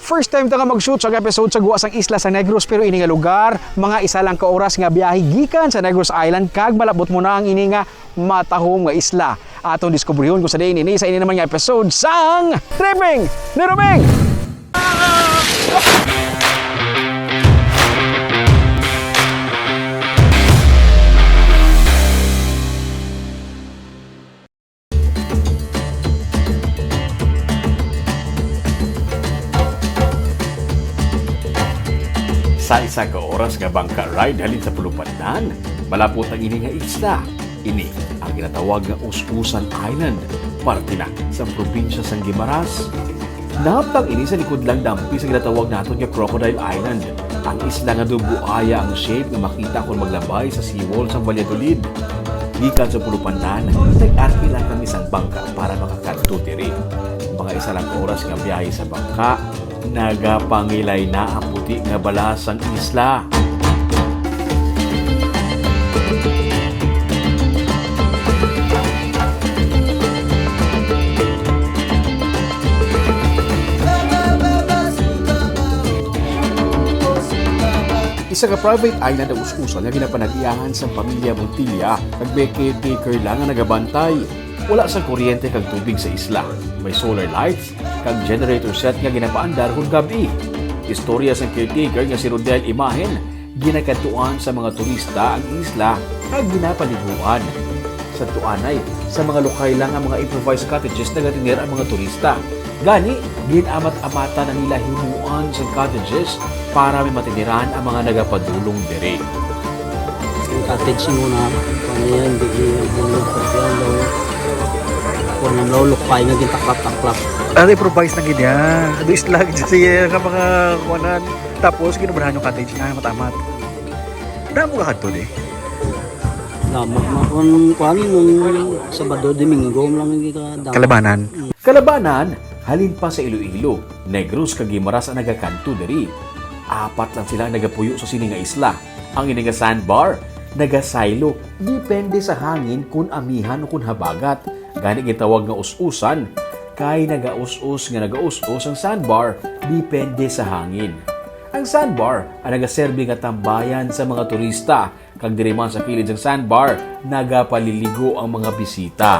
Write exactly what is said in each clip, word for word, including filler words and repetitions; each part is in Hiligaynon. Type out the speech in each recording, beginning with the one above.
First time ta nga mag-shoot sa episode sa gwa sang isla sa Negros, pero ini nga lugar, mga isa lang ka oras nga biyahe gikan sa Negros Island, kag malabot mo na ang ini nga matahom nga isla. Atong diskubrihon kung sa diin ini sa ini naman nga episode sang Tripping ni Roming! Sa isa ka oras nga bangka ride halin sa Pulupandan, malapot ang ini nga isla. Ini ang ginatawag nga Us-usan Island, parte na sa probinsya sang Guimaras. Nahaptang ini sa likod lang dampi sa ginatawag naton nga Crocodile Island, ang isla nga daw buaya ang shape nga makita kon maglabay sa seawall sang Valladolid. Gikan sa Pulupandan, nag-arki lang kami sang bangka para makakadto diri. Mga isa lang ka oras nga biyahe sa bangka, nagapangilay na ang puti nga balas sang isla. Isa ka private island ang Us-usan nga ginapanag-iyahan sang pamilya Montilla, kag may caretaker lang nga nagabantay. Wala sang kuryente kag tubig sa isla. May solar lights kag generator set nga ginapaandar kon gab-i. Istorya sang caretaker nga si Rodel Imahen, ginakadtuan sa mga turista ang isla kag ginapaliguan. Sa tuanay, sa mga lokal lang nga mga improvised cottages nagatener ang mga turista. Gani, gin-amat-amatan na nila himuan sang cottages para may matiniran ang mga nagapadulong diri. Ang cottage mo na, ano yan, hindi niya ang mga kapyalo. Kung ang lolo pa, yung naging taklap-taklap. Ano, improvise na gid yan. Ano, isla gid siya nga mga kuwanan. Tapos, ginubrahan yung cottage nga matamat. Damo ka kadto, di? Damo. Ma-, kung kuwan, nung Sabado, Domingo lang yung kita damo. Kalabanan. Mm. Kalabanan, halin pa sa Iloilo, Negros kag Guimaras ang nagakadto diri. Apat lang sila ang nagapuyo sa sini nga isla. Ang ini nga sandbar, nagasaylo, depende sa hangin kun amihan o kun habagat. Gani gitawag nga us-usan, kay nagaus-os nga nagaus-os ang sandbar, depende sa hangin. Ang sandbar ang nagaserbi nga tambayan sa mga turista, kag diri man sa kilid sang sandbar, nagapaliligo ang mga bisita.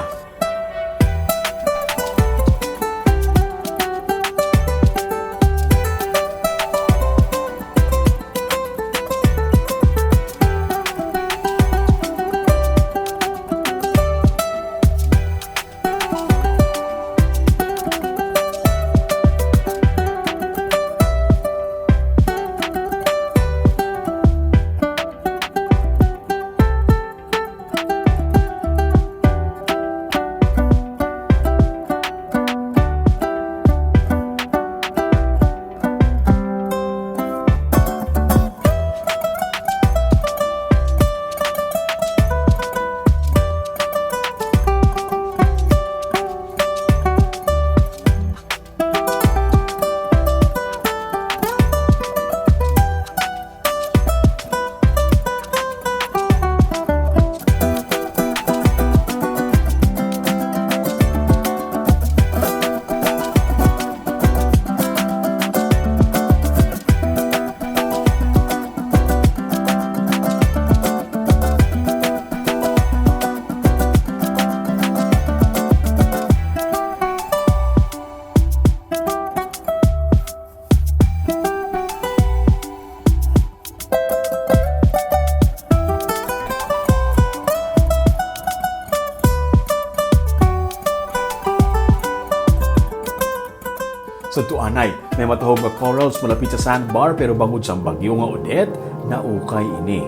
Sa tuanay, may matahom nga corals malapit sa sandbar, pero bangod sang bagyo nga Odette, naukay ini.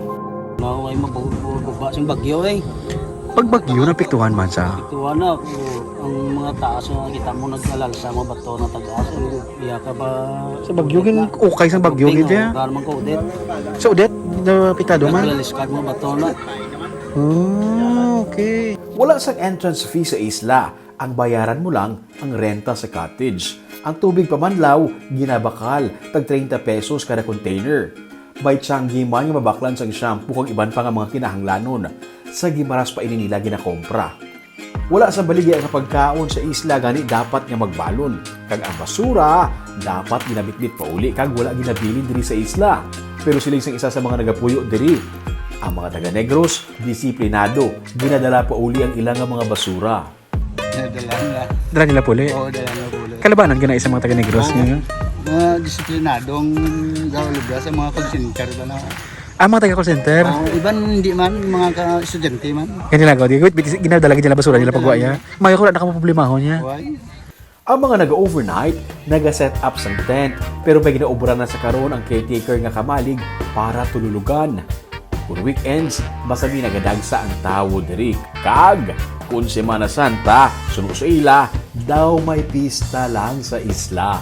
Mao ay mabububa sing bagyo, eh. Pag bagyo, napiktuhan man sa Ito na, oh, ang mga taas nga kita mo naglalalsa, mga bato na tagas, eh, iya ka ba? Sa bagyo, gin-, ukay sa bagyo, Ping, gid, oh, eh. Para man ko, Odette. Sa Odette, napiktado man? Naglaliskad, mga bato na. Oh, okay. Wala sang entrance fee sa isla. Ang bayaran mo lang ang renta sa cottage. Ang tubig pamanlaw, ginabakal, tag treinta pesos kada container. May tiyanggi man nga mabaklan sang shampoo kag iban pa nga mga kinahanglanon. Sa Guimaras pa ini nila ginakompra. Wala sang baligya nga pagkaon sa isla, gani dapat nga magbalon. Kag ang basura, dapat ginabitbit pauli kag wala ginabilin diri sa isla. Pero siling sang isa sa mga nagapuyo diri, ang mga taga Negros, disiplinado, ginadala pauli ang ila nga mga basura. Nadala na. Dala nila puli? Oo, dala na puli. Kalabanan ka na isang mga taga Negros Oo. Ngayon? Mga disiplinadong gaulog sa mga call center ba na? Ah, mga taga call center? Oo, iban hindi man, mga ka-, estudyante man. Kanila ko, di, wait, wait, ginadala ka nila basura nila Oo, pagwa dala niya. Mayo ko na nakapoproblemahon niya. Why? Ang mga naga-overnight, naga-set up sang tent, pero may ginaobra na sa karon ang caretaker nga kamalig para tululugan. Kung weekends, masami nagadagsa ang tawo diri. Kag kung Semana Santa, suno sa ila, daw may pista lang sa isla.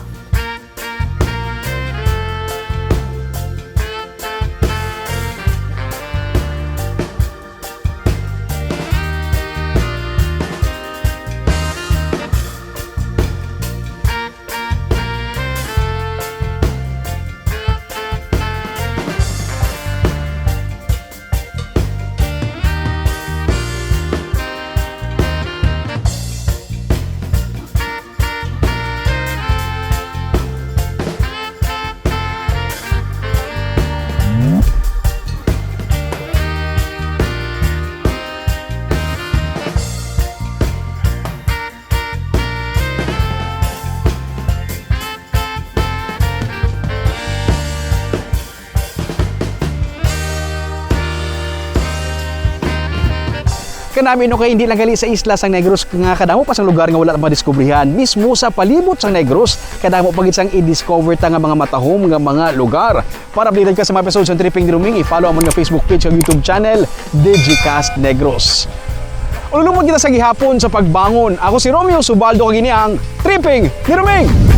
Kanami, no, kay hindi lang gali sa isla sang Negros nga kadamo pa sang lugar nga wala pa madiskubrihan. Mismo sa palibot sang Negros, kadamo pa gid sang i-discover ta nga mga matahom nga mga lugar. Para updated ka sa mga episode sa Tripping ni Roming, i-follow amon nga Facebook page kag YouTube channel, Digicast Negros. Ululubot kita sa gihapon sa pagbangon. Ako si Romeo Subaldo, kag ini ang Tripping ni Roming.